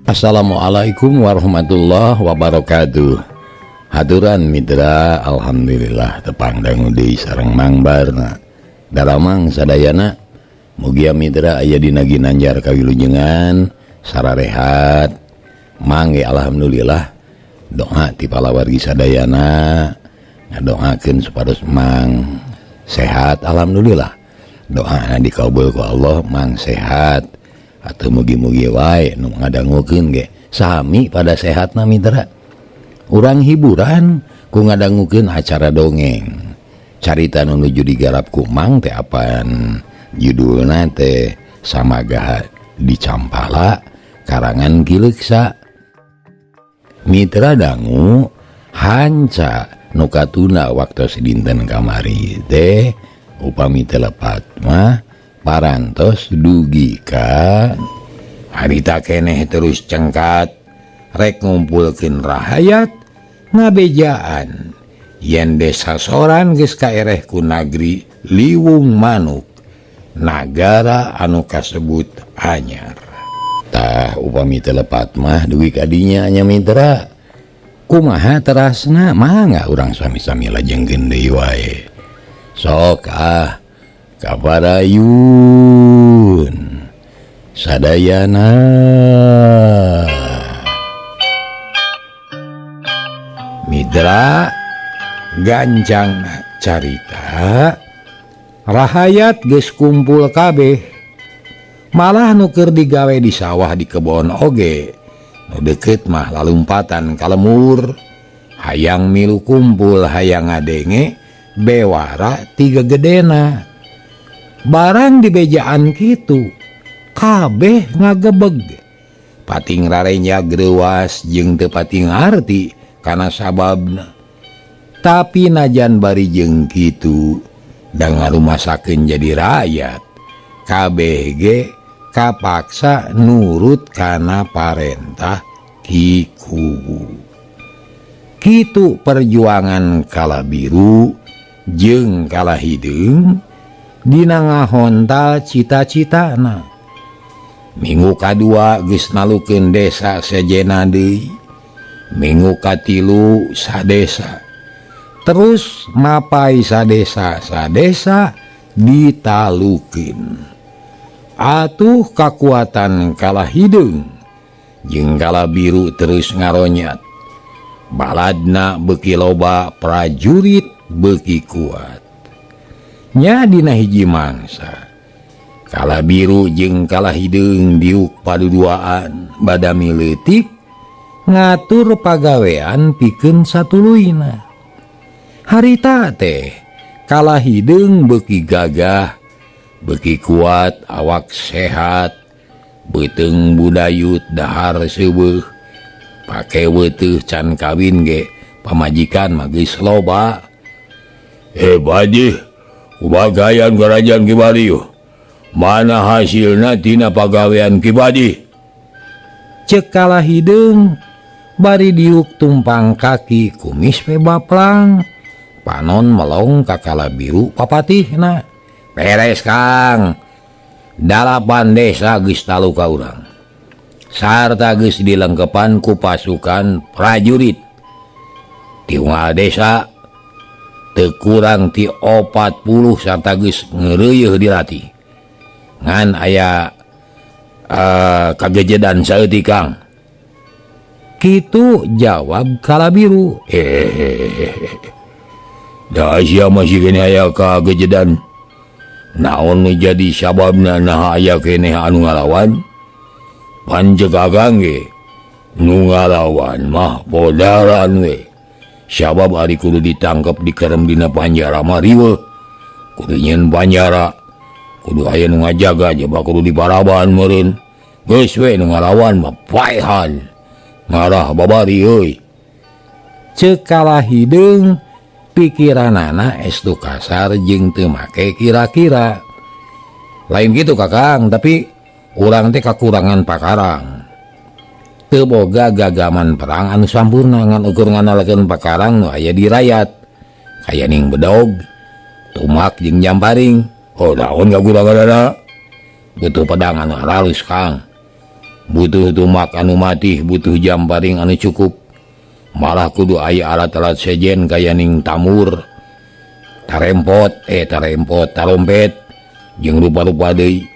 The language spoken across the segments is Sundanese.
Assalamualaikum warahmatullahi wabarakatuh. Haturan Mitra, alhamdulillah tepang dangu deui sareng Mang Barna. Daramang sadayana, mugia Mitra aya dina ginanjar kawilujengan sararehat. Mang ge alhamdulillah doa ti palawargi sadayana ngadoakeun supados Mang sehat, alhamdulillah. Doa dikabul ku Allah, Mang sehat. Atau mugi-mugi wae nu ngadangukeun ge sami pada sehatna Mitra. Urang hiburan ku ngadangukeun acara dongeng. Carita nu nuju digarap ku Mang teh apan judulna teh Samagaha di Campala karangan Ki Leuksa. Mitra dangu hanca nu katuna waktos dinten kamari teh upami teu lepat mah parantos dugi ka harita keneh terus cengkat rek ngumpulkeun rahayat ngabejaan yen desa Soran geus kaereh ku nagri Liwung Manuk, nagara anu kasebut anyar. Tah upami teu lepat mah dugi ka dinya nya Mitra. Kumaha terasna mangga urang sami-sami lajengkeun deui wae. Sok ah kaparayun sadayana. Mitra gancang carita rahayat geus kumpul kabeh, malah nu keur digawe di sawah di kebon oge nu deukeut mah lalumpatan ka lemur, hayang milu kumpul hayang ngadenge bewara tiga gedena. Barang dibejaan kitu kabeh ngagebeg, pating rarenya greuwas jeung teu pating arti kana sababna. Tapi najan bari jeung kitu da ngarumasakeun jadi rakyat, kabeh ge kapaksa nurut kana parentah Ki Kuwu. Kitu perjuangan kala biru jeung kala hideung dina ngahontal cita-citana. Minggu kadua geus nalukeun desa sejena deui, minggu katilu sadesa, terus mapai sadesa sadesa ditalukeun. Atuh kakuatan kala hideung jeung kala biru terus ngaronyat. Baladna beuki loba, prajurit beuki kuat. Nya dina hiji mangsa kala biru jeung kala hideung diuk paduduaan badami leutik ngatur pagawean pikeun satuluyna. Harita teh kala hideung beuki gagah, beuki kuat, awak sehat, beuteung budayut dahar seubeuh, pake weuteuh can kawin ge pamajikan mah geus loba. Bajih kubagayan kerajaan Ki Badi, mana hasilna tina pagawean Ki Badi? Cek kala hideung bari diuk tumpang kaki kumis pe baplang, panon melong ka kala biru papatihna. Beres Kang, 8 desa geus taluka urang, sarta geus dilengkepan ku pasukan prajurit. Ti unggal desa teu kurang ti 40 sarta geus ngeureuyeuh dilatih. Ngan aya kagejedan saeutik Kang. Kitu jawab kala biru. Da sia masih keneh aya kagejedan. Naon nu jadi sababna naha aya keneh anu ngalawan? Pancek Akang ge nu ngalawan mah podaran we. Sabab ari kudu ditangkep dikerem dina panjara mah riweuh. Kudu nyieun panjara, kudu aya nu ngajaga jaba kudu diparaban meureun. Geus we nu ngalawan mah paehan. Ngarah babari euy. Ceuk kala hideung pikiranana estu kasar jeung teu make kira-kira. Lain kitu Kakang, tapi urang teh kakurangan pakarang. Teu boga gagaman perang anu sampurna ngan ukur nganalakeun pakarang nu aya di rayat. Kaya ning bedog, tumak jeung jamparing. Oh, daun kakuranganana. Butuh pedang anu halus Kang. Butuh tumak anu matih, butuh jamparing anu cukup. Malah kudu aya alat-alat sejen kaya ning tamur, tarempot, tarompet, jeung rupa-rupa deui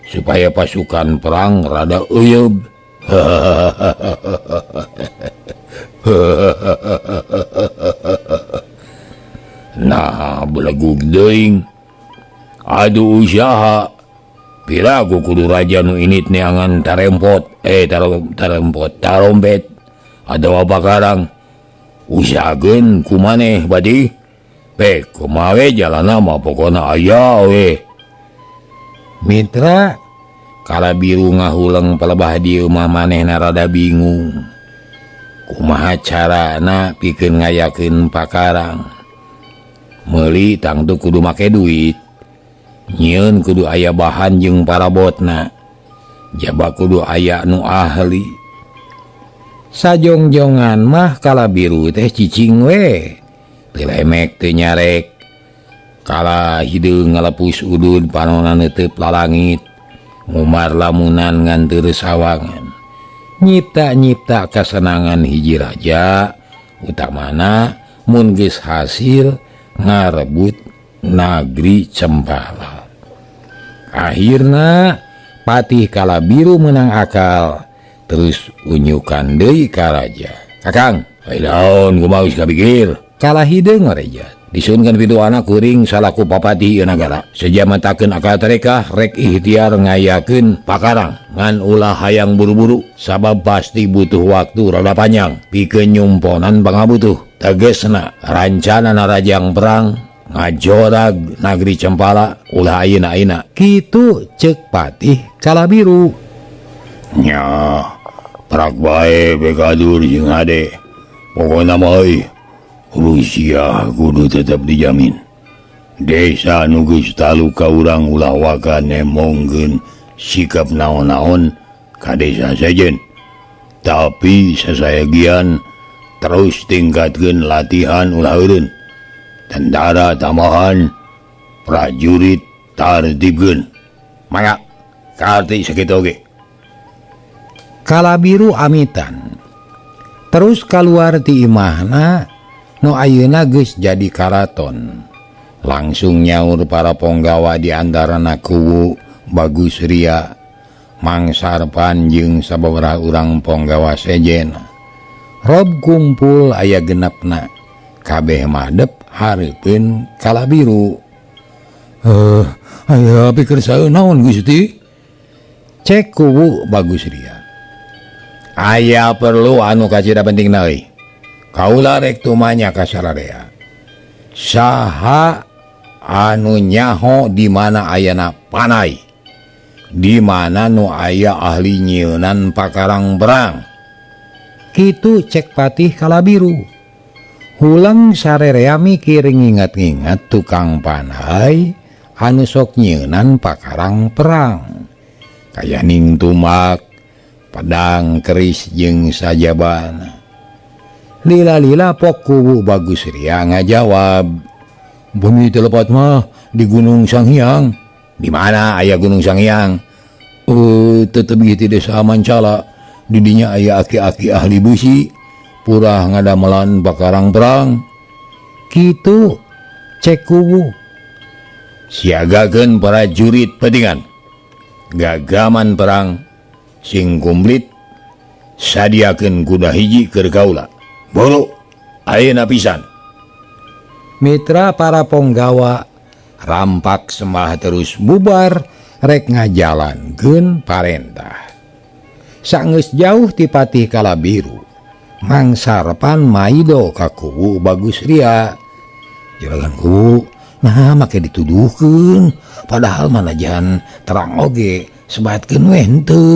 supaya pasukan perang rada euyeub. Nah, belegug deing. Aduh usaha. Piraku kudu raja nu init neangan tarempot, tarompet atawa pakarang. Usahakeun kumaneh badi. Pek kumaha we jalana mah pokona aya we. Mitra kala biru ngahuleng pelebah dieu mah manehna rada bingung. Kumaha carana pikeun ngayakeun pakarang. Meuli tangtu kudu make duit. Nyieun kudu aya bahan jeung parabotna. Jaba kudu aya nu ahli. Sajongjongan mah kala biru teh cicing we. Teu lemek teu nyarek. Kala hideung ngalepus udud panona neuteub lalangit. Ngumar lamunan ngan teu sawangan. Nyipta-nyipta kasenangan hiji raja, utamana mun geus hasil ngarebut Nagri Cempala. Akhirna Patih Kala Biru menang akal, terus unyukan deui ka raja. Kakang, ai naon kumaha geus kapikir? Kala hideung raja. Disunkeun pituana kuring salaku papatih ieu nagara. Sejamatakeun akal tarekah rek ikhtiar ngayakeun pakarang ngan ulah hayang buru-buru sabab pasti butuh waktu rada panjang pikeun nyumponan pangabutuh. Tegesna rancana narajang perang ngajorag Nagri Cempala ulah ayeuna-ayeuna. Kitu ceuk Patih Kala Biru. Nya, prak bae bekadur jeung ade. Pokona mah euy, Rusia kudu tetep dijamin. Desa nu geus talu ka urang ulah waka nemongkeun sikap naon-naon ka desa sejen. Tapi sasayagian terus tingkatkeun latihan ulah eureun. Tentara tambahan, prajurit tartibkeun. Mangga karti sakitu oge. Kala Biru amitan. Terus kaluar ti imahna nu ayeuna geus jadi karaton. Langsung nyaur para ponggawa di antarana Kuwu, Bagus Ria, Mang Sarpan jeung sababaraha urang ponggawa sejen. Rob kumpul aya genepna. Kabeh madep hareupeun Kala Biru. Aya pikir saeun naon Gusti? Cek Kuwu Bagus Ria. Aya perlu anu kacida pentingna euy. Kaula rek tumanya ka sararea. Saha anu nyaho di mana ayana panai, di mana nu aya ahli nyieunan pakarang perang. Kitu cek Patih Kala Biru. Huleng sarerea mikir nginget-nginget tukang panai anu sok nyieunan pakarang perang. Kaya ning tumak, pedang, keris jeung sajabana. Lila-lila pok Kuwu Bagus Ria ngajawab, bumi telepat mah di Gunung Sanghyang. Di mana aya Gunung Sanghyang? Tetep di desa Mancala. Di dinya aya aki-aki ahli busi, purah ngadamelan pakarang perang. Kitu cek Kuwu. Siagakeun prajurit pentingan. Gagaman perang sing kumplit, sadiakeun kuda hiji keur kaula. Buru, ayeuna pisan. Mitra para ponggawa rampak sembah terus bubar rek ngajalankeun parentah. Sanggeus jauh ti Patih Kala Biru, Mang Sarpan maido ka Kuwu Bagus Ria. Juragan Kuwu, nah make dituduhkeun, padahal manajan terang oge sebatkeun we henteu.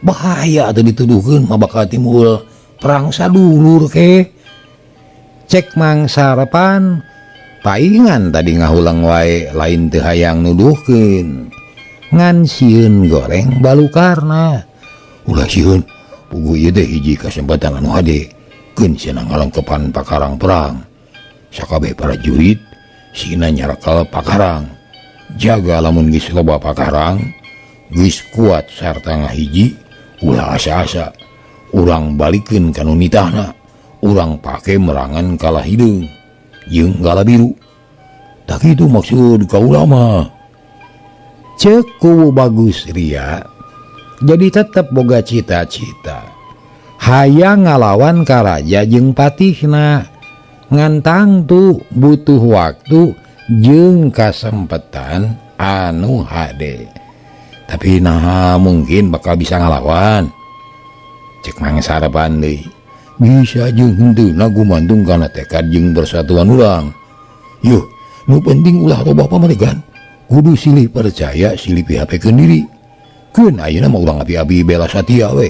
Bahaya atuh dituduhkeun mah bakal timbul perang sadulur ke. Cek Mang Sarpan, paingan tadi ngahulang wae lain teu hayang nuduhkeun. Ngan sieun goreng balukarna. Ulah sieun, puguh ieu teh hiji kasempatan anu hade. Keun cenah ngalengkepan pakarang perang. Sakabeh prajurit sina nyarekal pakarang. Jaga lamun geus loba pakarang, geus kuat sarta ngahiji, Ulah asa-asa urang balikeun ka nu nitahna, urang pake merangan kalah hideung jeung gala biru. Tak itu maksud kaula mah. Ceuk Kuwu Bagus Ria jadi tetep boga cita-cita hayang ngalawan ka raja jeung patihna ngan tangtu butuh waktu jeung kasempetan anu hade. Tapi naha mungkin bakal bisa ngalawan. Cek Mang Sarpan deui. Bisa jeung henteu na gumantung kana tekad jeung persatuan urang. Yuh, nu penting ulah robah pamadegan. Kudu silih percaya silih pihapekeun diri. Keun ayeuna mah urang api-api bela satia we.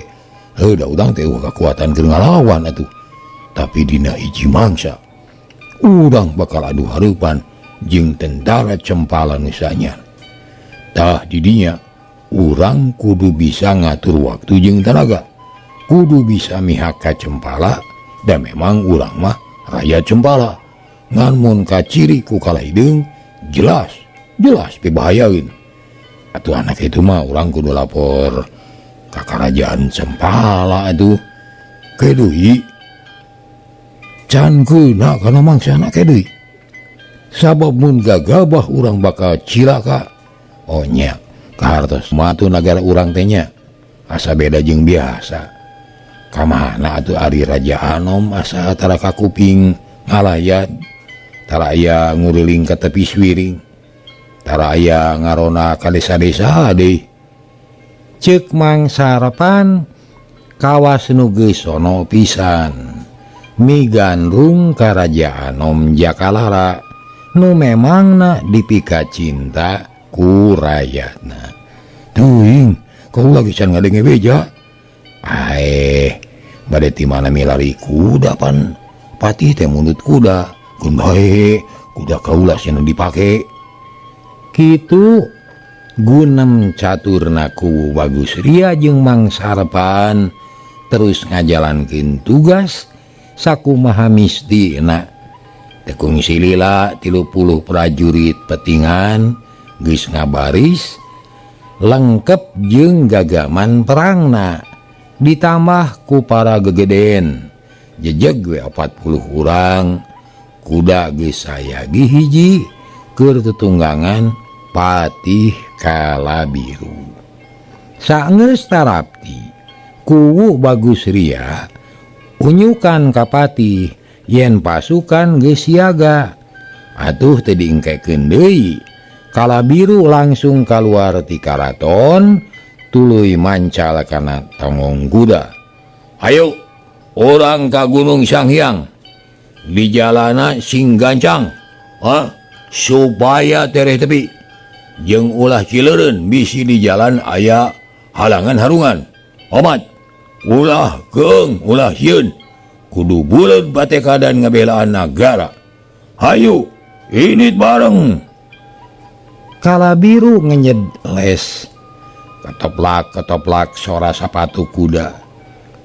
Heuh da urang teh eueuh kakuatan keur ngalawan atuh. Tapi dina hiji mangsa urang bakal adu hareupan jeung tentara Cempala nu sanyar. Tah didinya urang kudu bisa ngatur waktu jeung tanaga. Kudu bisa mihak ka Cempala da memang urang mah rakyat Cempala. Ngan mun kaciri ku kalah hideung jelas jelas pibahayaeun. Atuh anak itu mah urang kudu lapor ka karajaan Cempala atuh. Kedeui can keuna kana mangsana kedeui. Sabab mun gagabah urang bakal cilaka. Oh nya, kahartos mah atuh nagara urang teh nya. Asa beda jeung biasa. Kamana atuh ari Raja Anom asa tara kakuping ngalayat, tara aya nguriling ka tepi suwiring, tara aya ngarona ka desa-desa deui. Ceuk Mang Sarpan kawas nu geus sono pisan. Migandrung ka Raja Anom Jakalara nu memangna dipika cinta ku rayatna. Teuing, kaula ge can ngadenge beja. Aeh, bade ti mana milari kuda pan? Patih teh mundut kuda. Keun bae, kuda kaula cenah dipake. Kitu gunem caturna Kuwu Bagus Ria jeung Mang Sarpan terus ngajalankeun tugas sakumaha mistina. Tekung silila 30 prajurit petingan geus ngabaris lengkep jeung gagaman perangna ditambah ku para gegeden jejeg we 40 urang kuda geus sayagi hiji keur tetunggangan Patih Kalabiru. Saenggeus tarapti Kuwu Bagus Ria unyukan ka Patih yen pasukan geus siaga. Atuh teu diengkekeun deui. Kalabiru langsung kaluar ti karaton tuluy mancal kana tonggong kuda. Hayu urang ka Gunung Sanghyang. Di jalana sing gancang, ha? Supaya tereh tepi. Jeung ulah cileureun bisi di jalan aya halangan harungan. Omat, ulah keung, ulah sieun. Kudu buleud patekadan ngabelaan nagara. Hayu, init bareng. Kalabiru ngenyed les. Ketoplak-ketoplak sora sapatu kuda.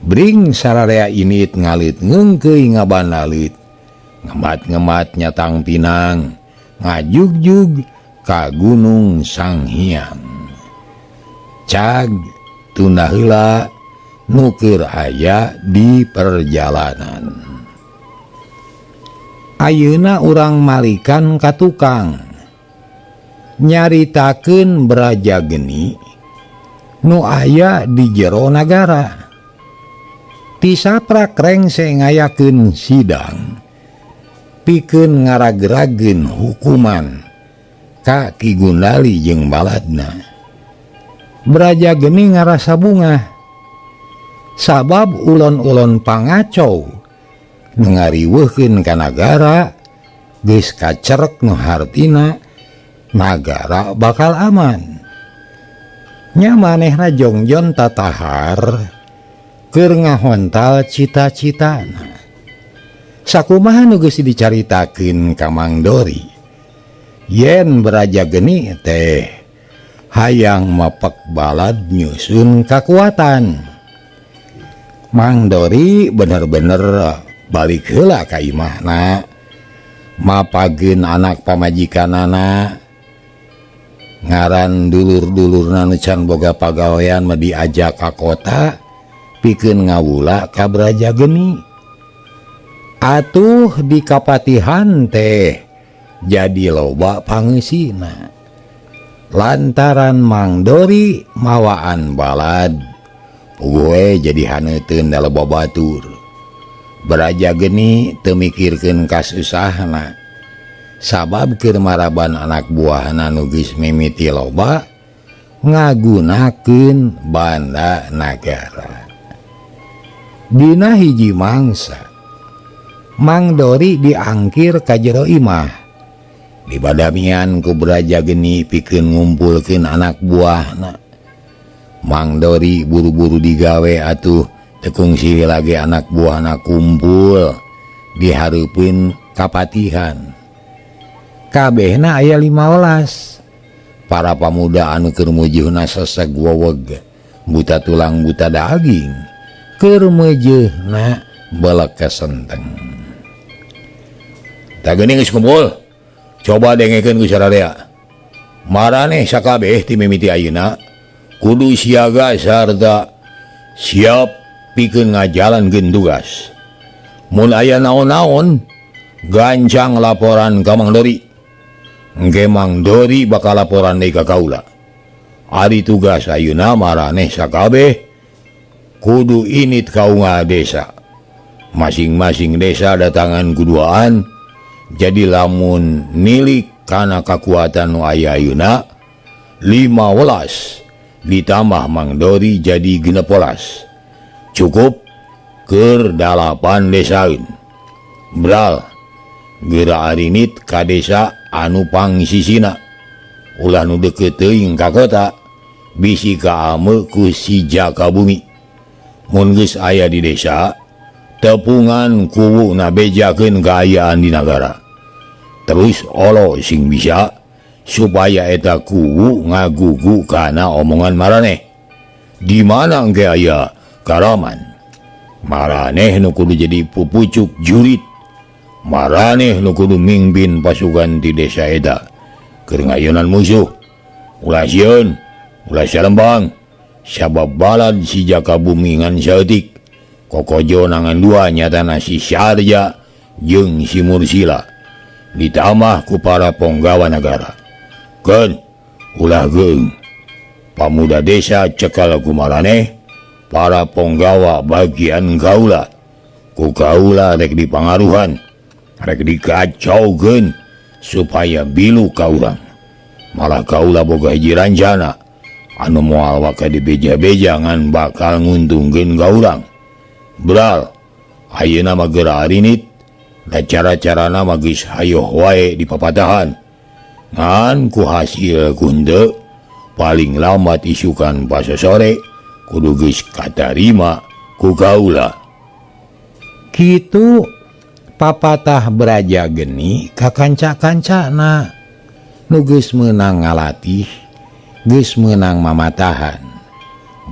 Bring sararea init ngalit ngeungkeuy ngabanalit. Ngemat-ngemat nyatang pinang, ngajugjug ka Gunung Sanghyang. Cag tunda heula nu keur aya di perjalanan. Ayeuna urang malikan ka tukang. Nyaritakeun Braja Geni nu aya di jero nagara. Ti saprak rengse ngayakeun sidang pikeun ngaragrageun hukuman ka Ki Gundali jeung baladna. Braja Geni ngarasa bungah sabab ulon-ulon pangacau nu ngariweuhkeun ka nagara geus kacerek nu hartina nagara bakal aman. Nya manehna jongjon tatahar keur ngahontal cita-citana. Sakumaha nu geus dicaritakeun ka Mang Dori, yen Braja Geni teh hayang mapek balad nyusun kakuatan. Mang Dori bener-bener balik heula ka imahna, mapageun anak pamajikanana. Ngaran dulur-dulurna nu can boga pagawean mah diajak ka kota pikeun ngawula ka Braja Geni. Atuh di kapatihan teh jadi loba pangeusina. Lantaran Mang Dori mawaan balad, puguh jadi haneuteun da loba batur. Braja Geni teu mikirkeun kasusahna. Sabab keur maraban anak buahna nu geus mimiti loba ngagunakeun banda nagara. Dina hiji mangsa, Mang Dori diangkir ka jero imah. Dibadamian ku Braja Geni pikeun ngumpulkeun anak buahna. Mang Dori buru-buru digawe atuh teu kungsi lagi anak buahna kumpul dihareupeun kapatihan. Kabehna aya 15. Para pamuda anu keur mujeuhna seseg weweg, buta tulang buta daging, keur meujeuna belek kesenteng. Tah geuning geus kumpul. Coba dengekeun ku sararea. Maraneh sakabeh ti mimiti ayeuna kudu siaga sarta siap pikeun ngajalankeun tugas. Mun aya naon-naon, gancang laporan ka Mang Dori. Engke Mang Dori bakal laporan deui ka kaula. Ari tugas ayeuna maraneh sakabeh kudu init ka unggal desa. Masing-masing desa datangan kuduaan. Jadi lamun nilik kana kakuatan nu aya ayeuna 15 ditambah Mang Dori jadi 16. Cukup keur 8 desaeun. Bral geura arinit ka desa anu pangsisina. Ulah nu deukeut teuing ka kota bisi kaame ku si Jaka Bumi. Mun geus aya di desa tepungan kuwu na bejakeun kaayaan di nagara. Terus olo sing bisa supaya eta kuwu ngagugu kana omongan maraneh. Di mana engke aya karaman? Maraneh nu kudu jadi pupucuk jurit. Maraneh nu kudu mimpin pasukan di desa eta keur ngayonan musuh. Ulah sieun, ulah salembang. Sabab balad si Jaka Bumi ngan saeutik. Kokojo nangan dua nyatana si Syarja jeung si Mursila. Ditambah ku para ponggawa nagara. Keun, ulah geung. Pamuda desa cekal ku maraneh, para ponggawa bagian kaula. Ku kaula rek dipangaruhan, rek dikacaukeun supaya bilu ka urang. Malah kaula boga hiji rancana anu moal waka dibeja-beja ngan bakal nguntungkeun ka urang. Bral, ayeuna mah geura arinit, da cara-carana mah geus hayoh wae dipapatahan. Ngan ku hasil kunde paling lambat isukan pasosore kudu geus katarima ku kaula. Kitu papatah Braja Geni ka kanca-kancana nu geus meunang ngalatih, geus meunang mamatahan.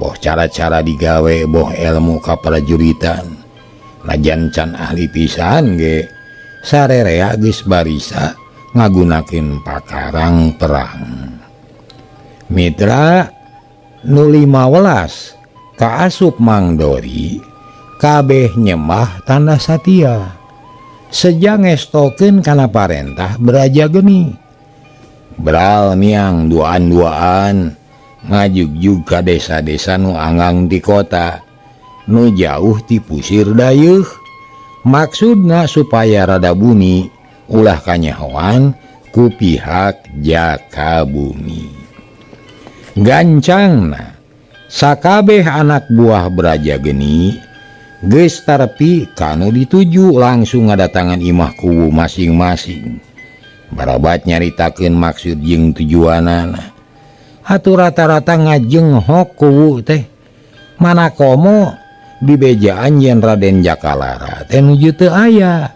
Boh cara-cara digawe, boh ilmu kaprajuritan. Najan can ahli pisan ge sarerea geus barisa ngagunakeun pakarang perang. Mitra nu 15 kaasup Mang Dori kabeh nyembah tanda satia. Seja ngestokeun kana parentah Braja Geni. Bral miang duaan-duaan ngajugjug ka desa-desa nu anggang di kota nu jauh ti pusir dayeuh. Maksudna supaya rada bumi ulah kanyahoan ku pihak Jaka Bumi. Gancangna sakabeh anak buah Braja Geni geus tarpi kanu dituju langsung ngadatangan imah kuwu masing-masing. Barabat nyaritakeun maksud jeung tujuanana. Atuh rata-rata ngajenghok kuwu teh. Mana komo dibejaan yen Raden Jakalara teh nuju teu aya.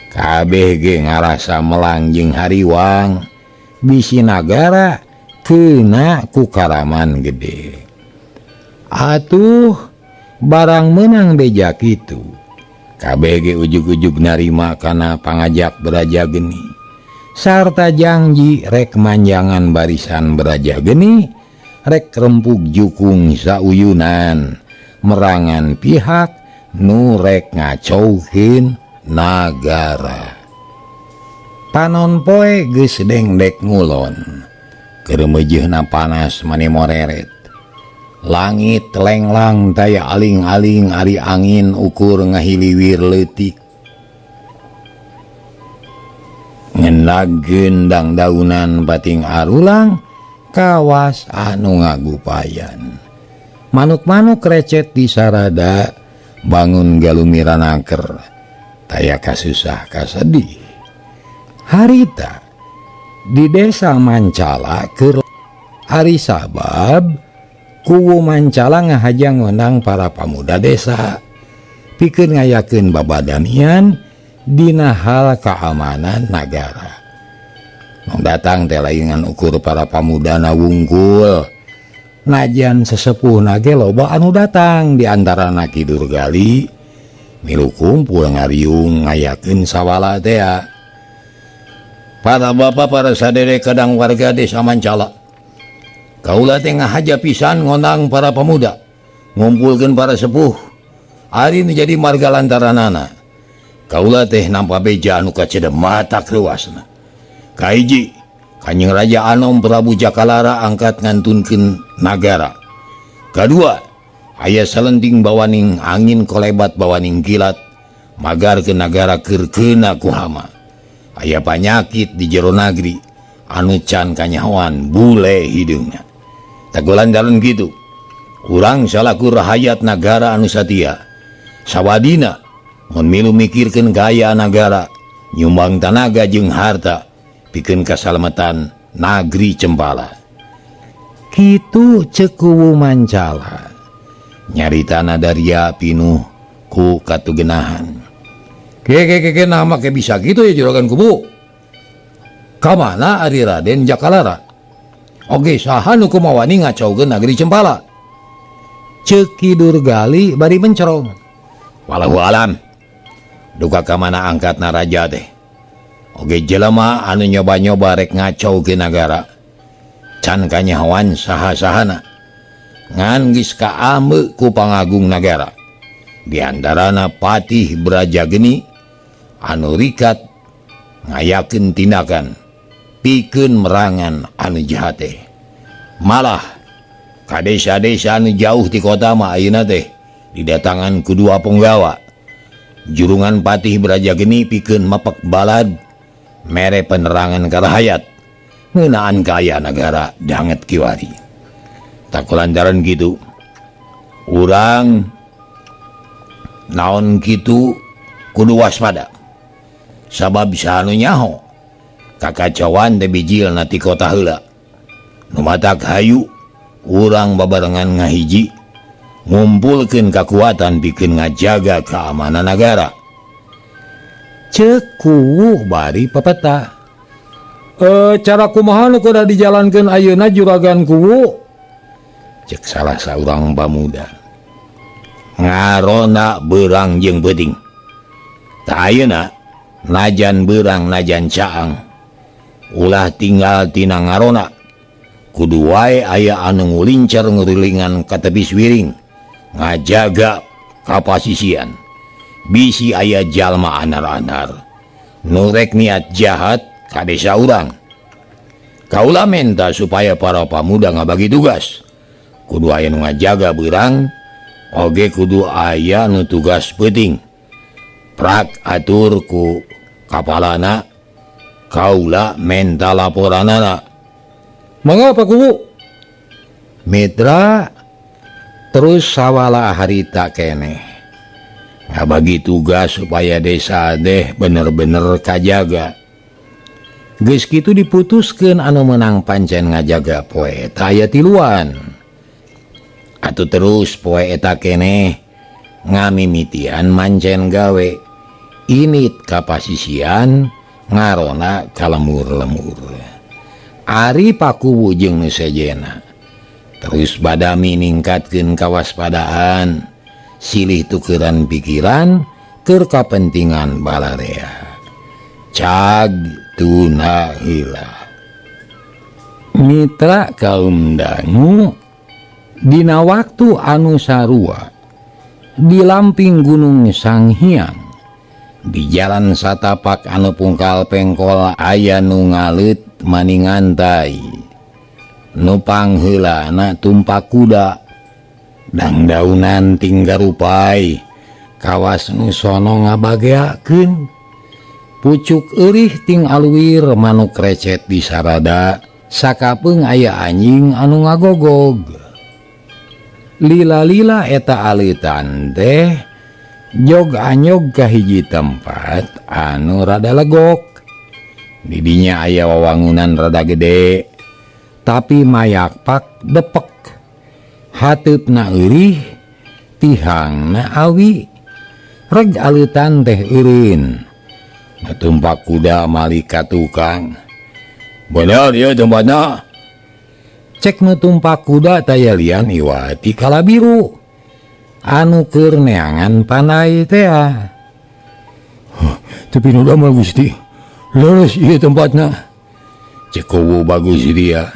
Kabeh ge ngarasa melang jeung hariwang bisi nagara keuna ku karaman gede. Atuh barang menang beja kitu. Kabeh ge ujug-ujug narima kana pangajak Braja Geni. Sarta janji rek manjangan barisan beraja geni rek rempug jukung sauyunan merangan pihak nu rek ngacaukeun nagara. Panon poe geus dengdek ngulon. Keur meujeuhna panas mani moreret. Langit lenglang taya aling-aling ari angin ukur ngahiliwir leutik. Ngenagkeun dangdaunan pating arulang kawas anu ngagupayan. Manuk-manuk recet di sarada bangun galumiranaker taya kasusah kasedih. Harita di desa Mancala keur ari sabab Kuwu Mancala ngahaja ngondang para pamuda desa pikeun ngayakeun babadamian dina hal keamanan nagara. Nu datang teh lain ukur para pamudana wungkul. Najan sesepuhna ge loba anu datang di antarana Ki Durgali milu kumpul ngariung ngayakeun sawala tea. Para bapak, para sadere kadang warga desa Mancala. Kaula teh ngahaja pisan ngondang para pemuda, ngumpulkeun para sepuh. Ari nu jadi marga lantaranana. Kaula teh nampa beja anu kacedem mata kruasna. Kahiji, Kanjeng Raja Anom Prabu Jakalara angkat ngantunkeun nagara. Kadua, aya salenting bawaning angin kolebat bawaning kilat magar ke nagara keur keuna ku hama. Aya panyakit di jero nagri anu can kanyahoan bule hideungna. Tagolan dalan gitu. Urang salaku rahayat nagara anu satia. Sawadina mun milu mikirkeun gaya nagara, nyumbang tanaga jeung harta pikeun kasalamatan nagri Cempala. Kitu ceuk Kuwu Mancala. Nyaritana daria pinuh ku katugenahan. Ke nama ke bisa gitu ya juragan kubu. Kamana ari Raden Jakalara? Oge saha nu kumawani ngacaukeun nagri Cempala? Ceuk Ki Durgali bari mencerong. Walau alam. Duka kamana angkatna raja teh. Oge jelema anu nyoba-nyoba rek ngacaukeun nagara. Can kanyahoan saha-sahana. Ngan geus kaambe ku pangagung nagara. Di antarana Patih Brajageni anu rikat ngayakeun tindakan pikeun merangan anu jahat teh. Malah ka desa-desa anu jauh ti kota mah ayeuna teh didatangan ku dua punggawa. Jurungan Patih Brajageni pikeun mepek balad mere penerangan ka rahayat ngeunaan kaya nagara danget kiwari. Takulantaran kitu urang naon kitu kudu waspada. Sabab sanu nyaho kakacauan teh bijilna ti kota heula. Nu matak hayu urang babarengan ngahiji ngumpulkeun kakuatan pikeun ngajaga keamanan nagara. Ceuk Kuwu bari pepeta. Cara kumaha nu kudu dijalankeun ayeuna juragan Kuwu? Ceuk salah saurang pamuda. Ngarona beurang jeung peuting. Tah ayeuna najan beurang najan caang ulah tinggal tina ngarona. Kudu wae aya anu ngulincer ngurilingan ka tebis wiring ngajaga kapasisian. Bisi aya jalma anar-anar nu rek niat jahat ka desa urang. Kaula menta supaya para pamuda ngabagi tugas. Kudu aya nu ngajaga beurang, oge kudu aya nu tugas peuting. Prak atur ku kapalana, kaula menta laporanana. Mangga Pak Kuwu. Mitra terus sawala harita keneh. Ngabagi tugas supaya desa deh bener-bener kajaga. Geus kitu diputuskeun anu menang pancen ngajaga poe eta aya tiluan. Atuh terus poe eta keneh ngamimitian mancen gawe. Init kapasisian ngarona kalemur-lemur. Ari Pakuwu jeung nu sejena. Terus badami ningkatkeun kawaspadaan, silih tukeran pikiran keur kapentingan balarea. Cag Waktuna heula. Mitra kaum dangu dina waktu anu sarua di lamping Gunung Sanghyang di jalan satapak anu pungkal pengkol aya nu ngaleut maningantai nu pangheulana tumpak kuda dangdaunan tinggarupai kawas nu sono ngabageakeun pucuk eurih ting aluwir manuk recet di sarada sakapeung aya anjing anu ngagogog. Lila-lila eta aleutan teh jog anyog ka hiji tempat anu rada legok. Didinya aya wawangunan rada gede tapi mayakpak depek. Hateupna eurih tihangna awi. Reg aleutan teh eureun. Tumpak kuda malik ka tukang. Bener ieu tempatna. Cek nu tumpak kuda taya lian iwati kalabiru. Anu keur neangan pandai tea. Tapi nu damel Gusti. Leres ieu tempatna. Cek kuwu bagus dia.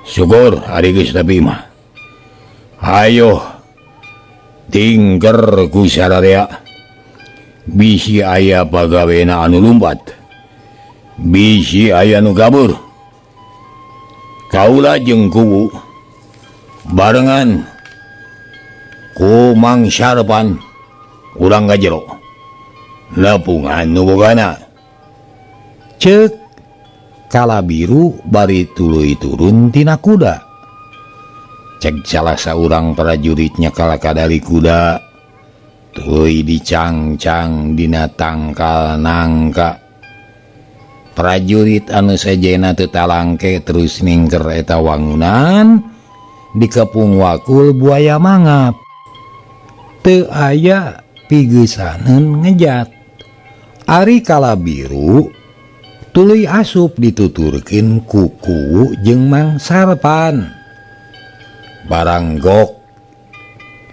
Syukur ari geus tapi mah. Hayo tingker ku sararea. Bisi aya pagawena anu lumpat. Bisi aya nu kabur. Kaula jeung kuwu barengan ku Mang Sarpan urang ka jero. Nepungan nu bogana. Ceuk kalabiru bari tuluy turun tina kuda. Cek salah saurang prajuritnya kala kadali kuda tuluy dicangcang dina tangkal nangka. Prajurit anu sejena teu talangke terus ningker eta wangunan dikepung wakul buaya mangap. Teu aya pigeusaneun ngejat. Ari kalabiru tuluy asup dituturkeun ku kuwu jeung Mang Sarpan. Barang gok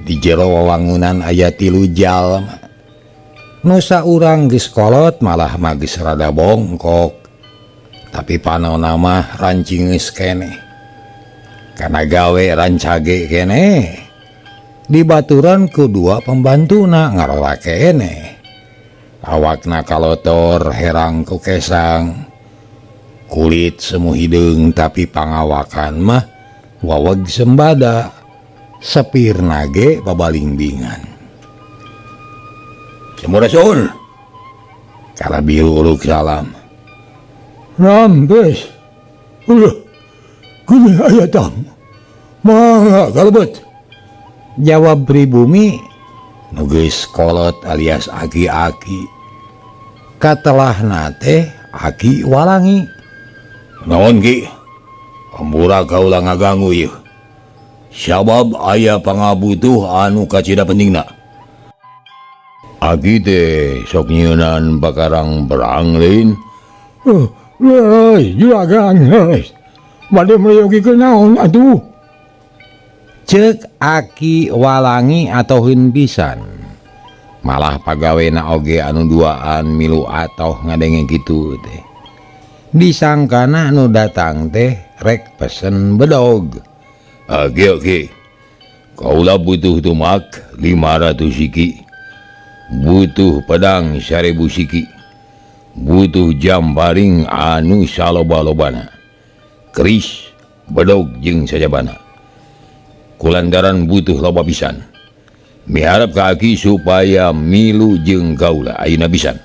di jero wawangunan aya 3 jalma. Nu saurang geus kolot malah mah geus rada bongkok. Tapi panona mah rancingeus keneh. Kana gawe rancage keneh. Dibaturan ku dua pembantuna ngarola keneh. Awakna kalotor herang ku kesang. Kulit semu hideung tapi pangawakan mah waweg sembada. Sepirna ge babalingbingan. Sampurasun. Kalabiru uluk salam. Rampes. Ulah. Geuning aya tamu. Mangga kalebet. Jawab pribumi nu geus kolot alias aki-aki. Katelahna teh Aki Walangi. Naon Ki? Hampura kaula ngaganggu ieu. Sabab aya pangabutuh anu kacida pentingna. Aki teh sok nyeunan pakarang perang lain. Juragan geus. Bade meyogikeun naon atuh? Ceuk Aki Walangi atoheun pisan. Malah pagawena oge anu duaan milu atoh ngadenge kitu teh. Disangkana nu datang teh rek pesen bedog. Oke oke. Kaula butuh tumak 500 siki. Butuh pedang 1000 siki. Butuh jamparing anu saloba-lobana. Keris, bedog jeung sajabana. Kulantaran butuh loba pisan. Miharap ka aki supaya milu jeung kaula ayeuna pisan.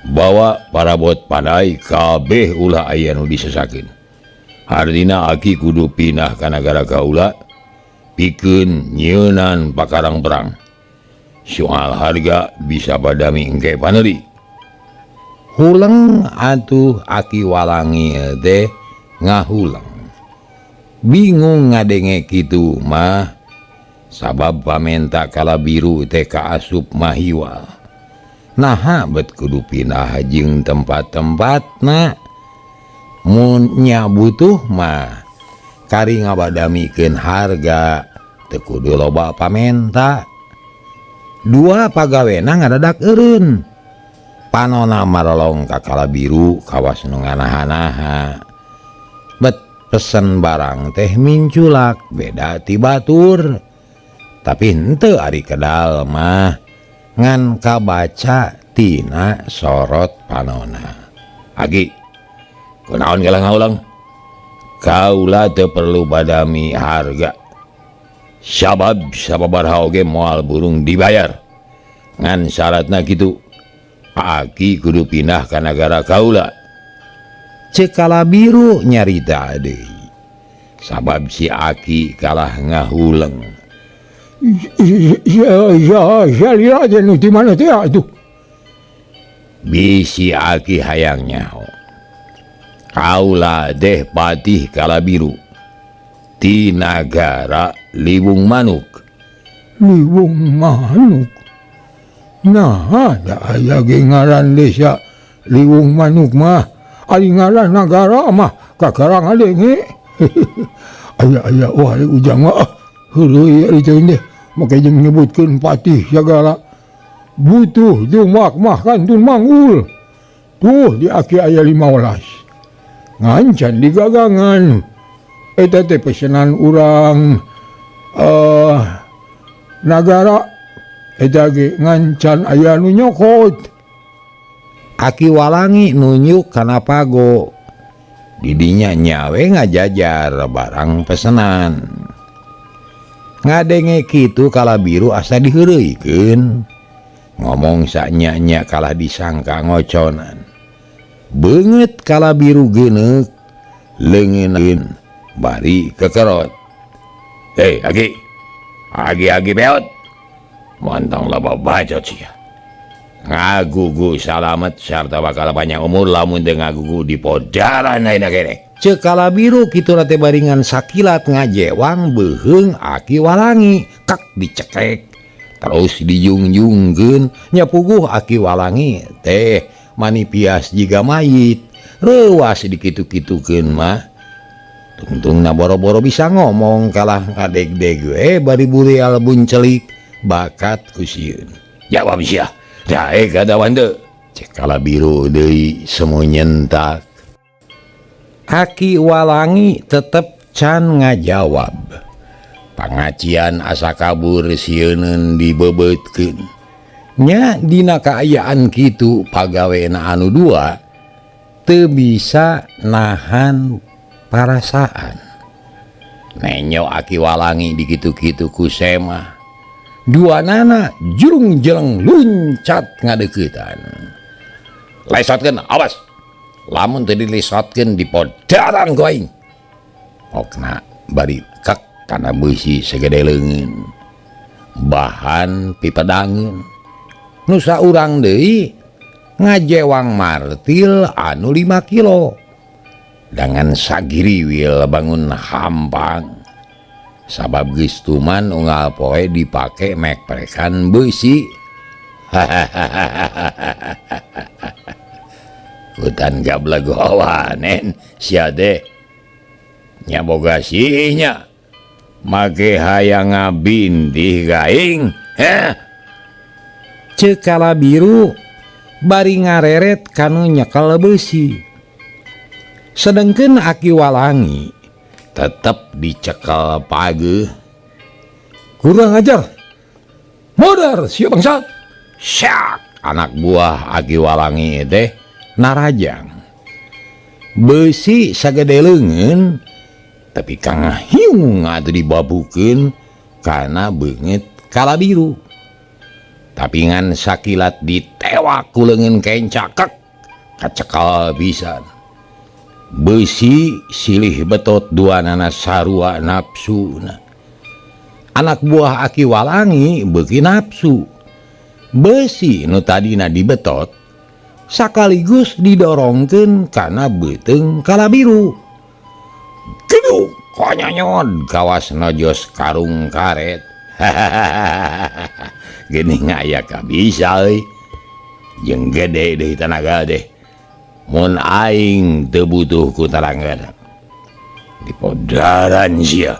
Bawa parabot pandai kabeh ulah aya nu disesakeun. Hartina aki kudu pindah ka nagara kaula pikeun nyeunan pakarang perang. Soal harga bisa badami engke paneli. Huleng atuh Aki Walangi teh ngahuleng. Bingung ngadenge kitu mah sabab pamenta kalabiru teh kaasup mahiwal. Naha bet kudu pindah jeung tempat-tempatna. Mun nya butuh mah kari ngabadamikeun harga teu kudu loba pamenta. Dua pagawena ngadadak eureun. Panona marolong ka Kalabiru kawas nu nganaha-naha. Bet pesen barang teh minculak beda ti batur. Tapi henteu ari kedal mah ngan kabaca tina sorot panona. Agi, kunaon kalah ngaulang? Kaula teu perlu badami harga. Sabab sababaraha oge moal burung dibayar. Ngan syaratna kitu. Aki kudu pindah ka nagara kaula. Ceuk Kalabiru nyarita deui. Sabab si Aki kalah ngahuleng. Ya ya nu di mana teh atuh? Bisi Aki hayang nyaho. Kaula deh Patih Kalabiru ti nagara Liwung Manuk. Liwung Manuk. Nah, da aya ge ngaran desa Liwung Manuk mah, ari ngaran nagara mah kakara ngadenge. Aya-aya wah ari ujang mah heureuy ari teh deh, make jeung nyebutkeun patih sagala. Butuh jumak mah kantun manggul. Tuh di aki aya 15. Ngancan digagangan. Eta teh pesenan urang nagara eta ge ngancan aya nu nyokot. Aki Walangi nunjuk kana pago. Didinya nyawe ngajajar barang pesenan. Ngadenge kitu Kalabiru asa diheureuykeun. Ngomong sanya-nya kalah disangka ngoconan. Beungeut Kalabiru geuneuk leungeun bari kekerot. Hei Aki, agi-agi beot. Montong loba bacot sia. Ngagugu salamet sarta bakal panjang umur lamun teu ngagugu di podaran ayeuna keneh. Ceuk Kalabiru kitu teh baringan sakilat ngajewang beuheung Aki Walangi kak dicekek terus dijungjungkeun nya puguh Aki Walangi teh manipias jiga mayit reuas dikitu-kitukeun mah. Tungtungna boro-boro bisa ngomong kalah ngadegdeg we bari burial buncelik bakat ku sieun. Jawab sia. Daek kadawan teu. Cek Kalabiru deui semu nyentak. Aki Walangi tetep can ngajawab. Pangacian asa kabur sieuneun dibebeutkeun. Nya dina kaayaan kitu pagawena anu dua teu bisa nahan parasaan. Nenyo Aki Walangi dikitu-kitu ku semah. Dua nana jurung jeleng luncat ngadeuketan. Lesotkeun, awas. Lamun teu dilesotkeun dipodaran ku aing. Pokna bari kek kana beusi segede leungeun. Bahan pipedangeun. Nu saurang deui ngajewang martil anu 5 kilo. Dangan sagiriwil bangun hampang. Sabab geus tuman unggal poe dipake mekprekan beusi. Hutan gableg wawanen sia teh. Nya boga sihnya. Make hayang ngabindih gaing. Heh. Ceuk Kalabiru bari ngareret kanu nyekel beusi. Sedengkeun Aki Walangi tetep dicekel pageuh. Kurang ajar. Modar sia bangsat. Syak anak buah Aki Walangi teh narajang. Beusi sagede leungeun tapi kang hiung atuh dibabukeun kana beungeut Kalabiru. Tapi ngan sakilat ditewak ku leungeun kencak kek kacekel pisan. Beusi silih betot duanana sarua nafsuna. Anak buah Aki Walangi beuki nafsu. Beusi nu tadina dibetot sakaligus didorongkeun kana beuteung Kalabiru. Geduk konyonyod kawas nojos karung karet. Geuning aya kabisa euy. Jeung gede deui tanaga deh. Mun aing teu butuh ku tarangga. Dipodaran sia.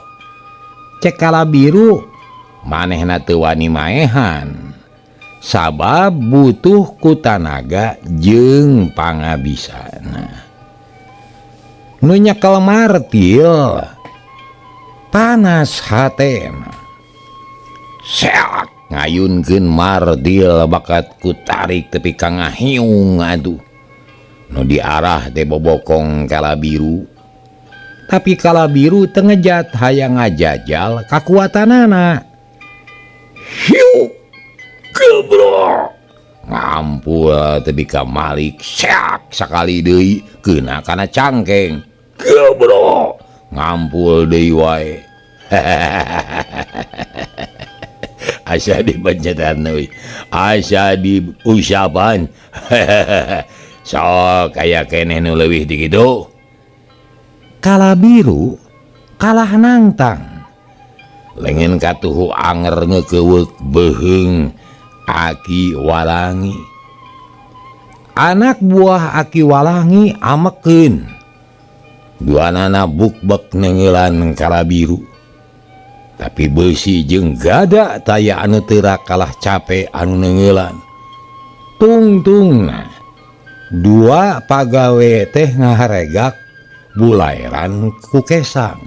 Cek Kalabiru manehna teu wani maehan. Sabab butuh ku tanaga jeung pangabisana. Nu nyekel martil panas hatena. Seak ngayunkeun martil bakat ku tarik tepi ka ngahiung atuh. Nu diarah teh bobokong kala biru. Tapi kala biru teu ngejat hayang ngajajal kakuatanana. Hiu gebrok ngampul tepi ka Malik seak sakali deui keuna kana cangkeng. Gebrok ngampul deui wae. Asa dipencetan euy, asa diusapan. Sok aya keneh nu leuwih di kitu. Kala biru kalah nangtang. Lengen katuhu anger ngekeuweuk beuheung Aki Walangi. Anak buah Aki Walangi amekeun. Duanana bukbek neunggeulan kala biru. Tapi beusi jeung gada taya anu teurak kalah capek anu neunggeulan. Tungtungna dua pagawe teh ngaharegak bulairan ku kesang.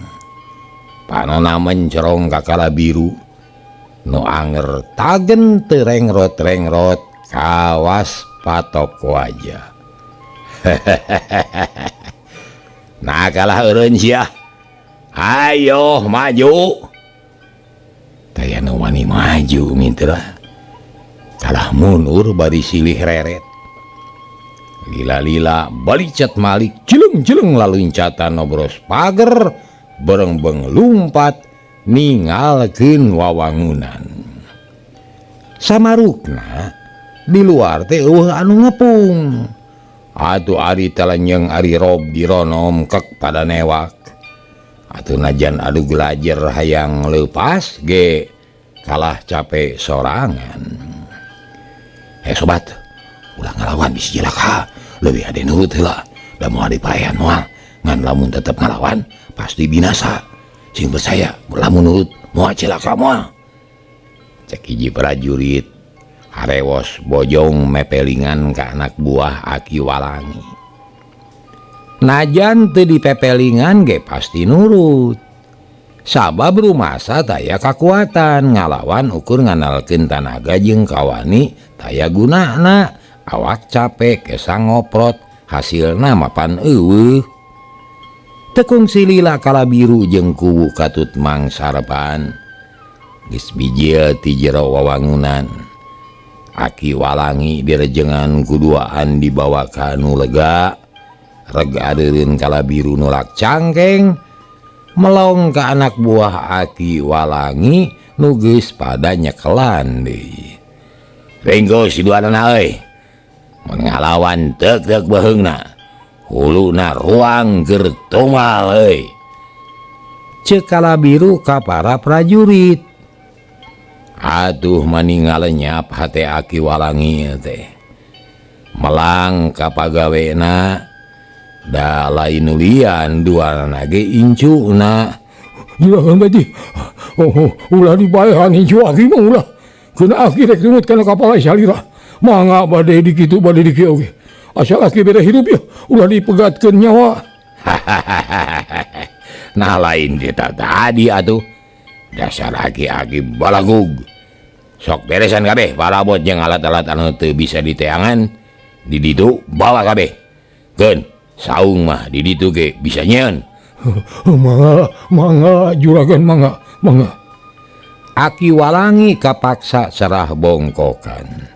Panona mencerong ka kala biru. Nu anger tagen teu rengrot-rengrot kawas patok wajah. Nah kalah eureun sia. Ayo maju. Taya nu wani maju mitra. Kalah mundur bari silih reret. Lila-lila balicet Malik jeleng-jeleng laluncatan nobros pager berengbeng lumpat ningalkeun wawangunan. Samarukna di luar teh eueuh anu ngepung. Atuh ari talenyeng ari rob dironom kek pada newak. Atuh najan adu gelajer hayang leupas ge kalah capek sorangan. Sobat, ulah ngalawan bisi cilaka. Leuwih ade nurut heula, da moal dipaean moal. Ngan lamun tetep ngalawan pasti binasa. Sing percaya lamun nurut moal cilaka moal. Cek hiji prajurit harewos bojong mepelingan ka anak buah Aki Walangi. Najan teu dipepelingan ge pasti nurut. Sabab rumasa taya kakuatan ngalawan ukur nganalkeun tanaga jeung kawani taya gunana. Awak capek kesang ngoprot hasilna mapan eueuh. Tekung silila kala biru jeung kuwu katut Mang Sarpan. Geus bijil ti jero wawangunan. Aki Walangi direjengan kuduaan dibawa ka nu lega. Reg adeureun kala biru nolak cangkeng. Melong ka anak buah Aki Walangi nu geus pada nyekelan deui. Ringgo si duanana euy. Mun ngalawan teuk-teuk beuheungna. Huluna ruang keur tumal euy. Ceuk kala biru ka para prajurit. Aduh mani ngalenyap hate Aki Walangi teh. Melang ka pagawena da lain nulian duanana ge incuna. Juragan Beti, oh, ulah dibaehan incu aki mah ulah. Keuna aki rek nungut kana kapala salira. Mangga bade di kitu bade di kieu oge. Asal aki bere hirup ya, ulah dipegatkeun nyawa. Nah lain kita tadi atuh. Dasar aki-aki balagug. Sok beresan kabeh parabot jeung alat-alat anu teu bisa diteangan di ditu bawa kabeh. Keun saung mah di ditu ge bisa nyeun. Mangga, mangga juragan mangga, mangga. Aki Walangi kapaksa serah bongkokan.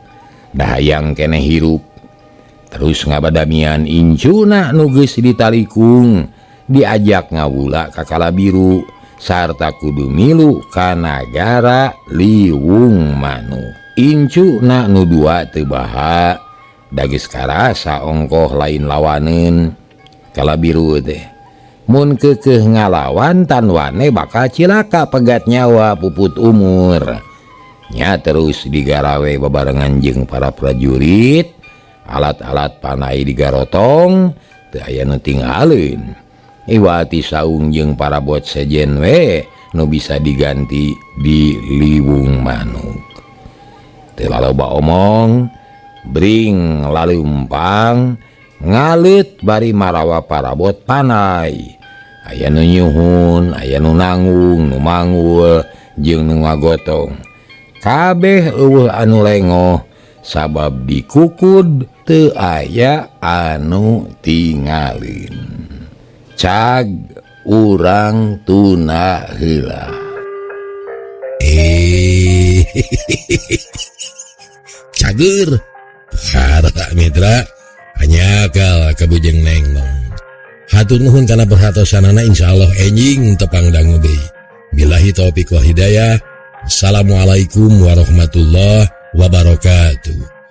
Dahayang keneh hirup. Terus ngabadamian incuna nu geus ditalikung diajak ngawula ka kala biru sarta kudu milu ka nagara Liwung Manuk. Incuna nu dua teu baha da geus karasa ongkoh lain lawaneun kala biru teh. Mun keukeuh ngalawan tanwane bakal cilaka pegat nyawa puput umur. Nya terus digarawe babarengan jeung para prajurit, alat-alat panai digarotong, teu aya nu tinggaleun. Iwati saung jeung parabot sejen we nu bisa diganti di Liwung Manuk. Teu laloba omong, bring laleumpang ngalit bari marawa parabot panai. Aya nu nyuhun, aya nu nanggung, nu manggul jeung nu ngagotong. Kabeh euweuh anu lengoh sabab dikukud teu aya anu tingalin. Cag urang tuna heula. Cager para mitra hanyakal kabujeng neng nong. Hatur nuhun kana perhatosanana, insyaallah enjing tepang dangu deui. Billahi taufik wal hidayah. Assalamualaikum warahmatullahi wabarakatuh.